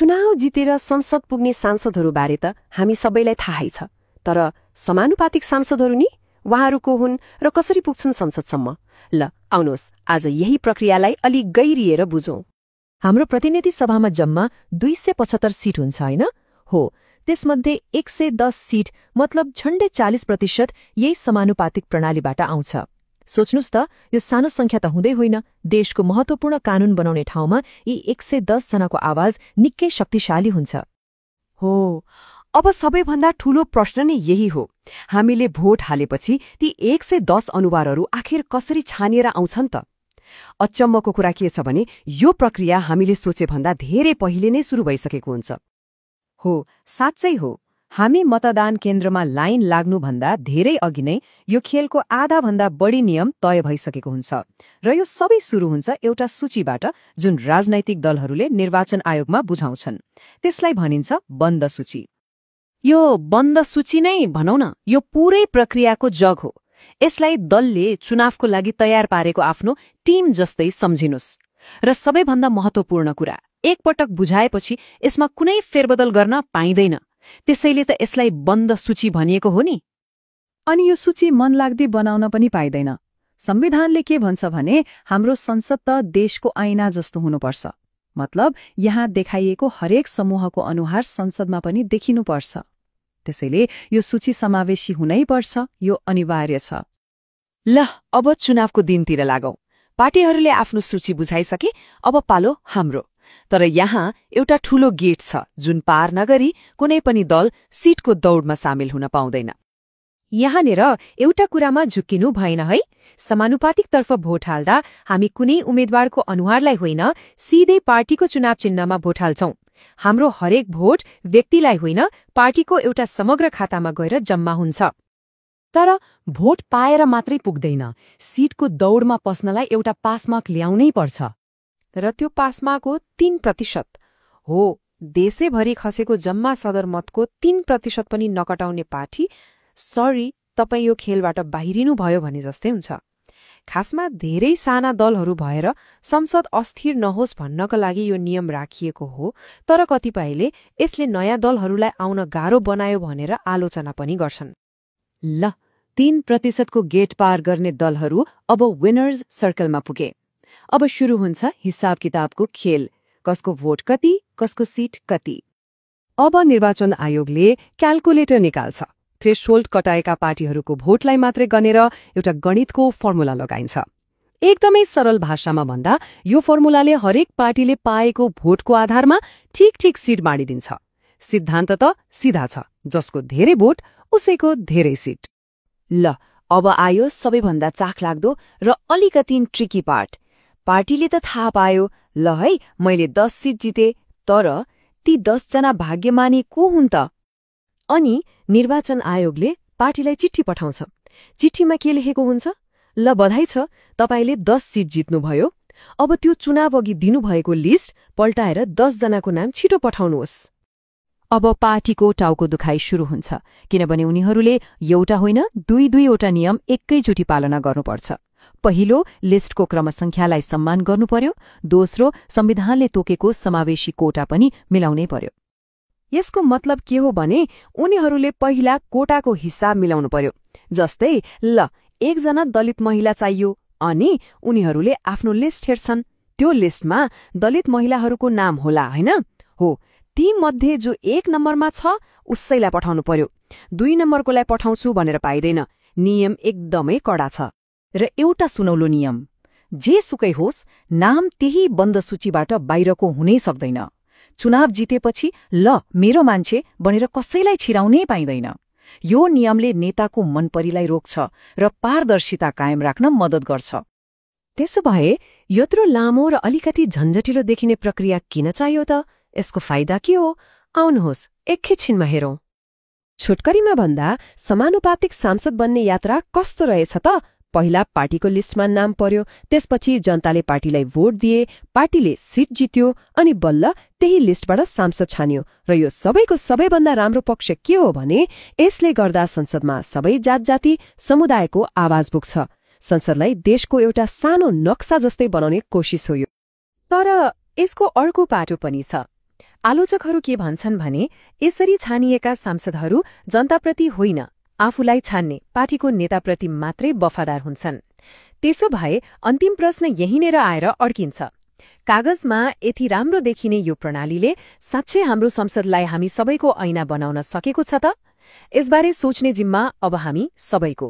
चुनाव जितेर संसद पुग्ने सांसदहरूबारे त हामी सबैलाई थाहै छ, तर समानुपातिक सांसदहरू नि उहाँहरू को हुन् र कसरी पुग्छन् संसदसम्म? ल आउनुहोस् आज यही प्रक्रियालाई अलि गहिरिएर बुझौं। हाम्रो प्रतिनिधि सभामा जम्मा 275 सीट हुन्छ हैन? हो, त्यसमध्ये 110 सीट मतलब झण्डै 40% यही समानुपातिक प्रणालीबाट आउँछ। सोच्नुस् त, यो सानो संख्या त हुँदै होइन। देशको महत्वपूर्ण कानून बनाउने ठाउँमा यी 110 जनाको आवाज निकै शक्तिशाली हुन्छ। हो, अब सबैभन्दा ठूलो प्रश्न नै यही हो, हामीले भोट हालेपछि ती 110 अनुहारहरू आखिर कसरी छानिएर आउँछन् त? अचम्मको कुरा के छ भने यो प्रक्रिया हामीले सोचेभन्दा धेरै पहिले नै सुरु भइसकेको हुन्छ। हो, साँच्चै हो। हामी मतदान केन्द्रमा लाइन लाग्नुभन्दा धेरै अघि नै यो खेलको आधाभन्दा बढी नियम तय भइसकेको हुन्छ र यो सबै सुरु हुन्छ एउटा सूचीबाट जुन राजनैतिक दलहरूले निर्वाचन आयोगमा बुझाउँछन्। त्यसलाई भनिन्छ बन्द सूची। यो बन्द सूची नै भनौं न, यो पूरै प्रक्रियाको जग हो। यसलाई दलले चुनावको लागि तयार पारेको आफ्नो टिम जस्तै सम्झिनुस्। र सबैभन्दा महत्वपूर्ण कुरा, एकपटक बुझाएपछि यसमा कुनै फेरबदल गर्न पाइँदैन। त्यसैले त यसलाई बन्द सूची भनिएको हो नि। अनि यो सूची मनलाग्दी बनाउन पनि पाइँदैन। संविधानले के भन्छ भने हाम्रो संसद त देशको ऐना जस्तो हुनुपर्छ। मतलब यहाँ देखाइएको हरेक समूहको अनुहार संसदमा पनि देखिनुपर्छ। त्यसैले यो सूची समावेशी हुनै पर्छ, यो अनिवार्य छ। ल अब चुनावको दिनतिर लागौं। पार्टीहरूले आफ्नो सूची बुझाइसके, अब पालो हाम्रो। तर यहाँ एउटा ठूलो गेट छ जुन पार नगरी कुनै पनि दल सीटको दौडमा सामेल हुन पाउँदैन। यहाँनिर एउटा कुरामा झुक्किनु भएन है। समानुपातिकतर्फ भोट हाल्दा हामी कुनै उम्मेद्वारको अनुहारलाई होइन, सिधै पार्टीको चुनाव चिन्हमा भोट हाल्छौं। हाम्रो हरेक भोट व्यक्तिलाई होइन, पार्टीको एउटा समग्र खातामा गएर जम्मा हुन्छ। तर भोट पाएर मात्रै पुग्दैन, सीटको दौडमा पस्नलाई एउटा पासमार्क ल्याउनै पर्छ। र त्यो पासमार्क हो 3%। हो, देशैभरि खसेको जम्मा सदरमतको 3% पनि नकटाउने पार्टी सरी, तपाईँ यो खेलबाट बाहिरिनुभयो भने जस्तै हुन्छ। खासमा धेरै साना दलहरू भएर संसद अस्थिर नहोस् भन्नका लागि यो नियम राखिएको हो, तर कतिपयले यसले नयाँ दलहरूलाई आउन गाह्रो बनायो भनेर आलोचना पनि गर्छन्। ल 3% को गेट पार गर्ने दलहरू अब विनर्स सर्कलमा पुगे। अब सुरु हुन्छ हिसाब किताबको खेल। कसको भोट कति, कसको सीट कति। अब निर्वाचन आयोगले क्याल्कुलेटर निकाल्छ। थ्रेशोल्ड कटाएका पार्टीहरूको भोटलाई मात्रै गनेर एउटा गणितको फर्मुला लगाइन्छ। एकदमै सरल भाषामा भन्दा यो फर्मुलाले हरेक पार्टीले पाएको भोटको आधारमा ठिक सीट बाँडिदिन्छ। सिद्धान्त त सिधा छ, जसको धेरै भोट उसैको धेरै सीट। ल अब आयो सबैभन्दा चाखलाग्दो र अलिकति ट्रिकी पार्ट। पार्टीले त थाहा पायो, ल है मैले 10 सीट जिते, तर ती 10 जना भाग्यमानी को हुन् त? अनि निर्वाचन आयोगले पार्टीलाई चिठी पठाउँछ। चिठीमा के लेखेको हुन्छ? ल बधाई छ, तपाईले 10 सीट जित्नुभयो। अब त्यो चुनाव अघि दिनुभएको लिस्ट पल्टाएर 10 जनाको नाम छिटो पठाउनुहोस्। अब पार्टीको टाउको दुखाइ सुरु हुन्छ, किनभने उनीहरूले एउटा होइन दुईवटा नियम एकैचोटि पालना गर्नुपर्छ। पहिलो, लिस्टको क्रमसङ्ख्यालाई सम्मान गर्नुपर्यो। दोस्रो, संविधानले तोकेको समावेशी कोटा पनि मिलाउनै पर्यो। यसको मतलब के हो भने उनीहरूले पहिला कोटाको हिसाब मिलाउनु पर्यो। जस्तै ल 1 जना दलित महिला चाहियो, अनि उनीहरूले आफ्नो लिस्ट हेर्छन्। त्यो लिस्टमा दलित महिलाहरूको नाम होला हैन? हो, ती मध्ये जो 1 नम्बरमा छ उसैलाई पठाउनु पर्यो। 2 नम्बरकोलाई पठाउँछु भनेर पाइँदैन। नियम एकदमै कडा छ। र एउटा सुनौलो नियम, जेसुकै होस्, नाम त्यही बन्द सूचीबाट बाहिरको हुनै सक्दैन। चुनाव जितेपछि ल मेरो मान्छे भनेर कसैलाई छिराउनै पाइँदैन। यो नियमले नेताको मनपरीलाई रोक्छ र पारदर्शिता कायम राख्न मद्दत गर्छ। त्यसो भए यत्रो लामो र अलिकति झन्झटिलो देखिने प्रक्रिया किन चाहियो त? यसको फाइदा के हो? आउनुहोस् एकैछिनमा हेरौं। छोटकरीमा भन्दा समानुपातिक सांसद बन्ने यात्रा कस्तो रहेछ त? पहिला पार्टीको लिस्टमा नाम पर्यो, त्यसपछि जनताले पार्टीलाई भोट दिए, पार्टीले सीट जित्यो, अनि बल्ल त्यही लिस्टबाट सांसद छानियो। र यो सबैको सबैभन्दा राम्रो पक्ष के हो भने यसले गर्दा संसदमा सबै जात जाति समुदायको आवाज पुग्छ। संसदलाई देशको एउटा सानो नक्सा जस्तै बनाउने कोसिस हो यो। तर यसको अर्को पाटो पनि छ। आलोचकहरू के भन्छन् भने यसरी छानिएका सांसदहरू जनताप्रति होइन, आफूलाई छान्ने पार्टीको नेताप्रति मात्रै वफादार हुन्छन्। त्यसो भए अन्तिम प्रश्न यहीँनेर आएर अड्किन्छ, कागजमा यति राम्रो देखिने यो प्रणालीले साँच्चै हाम्रो संसदलाई हामी सबैको ऐना बनाउन सकेको छ त? यसबारे सोच्ने जिम्मा अब हामी सबैको।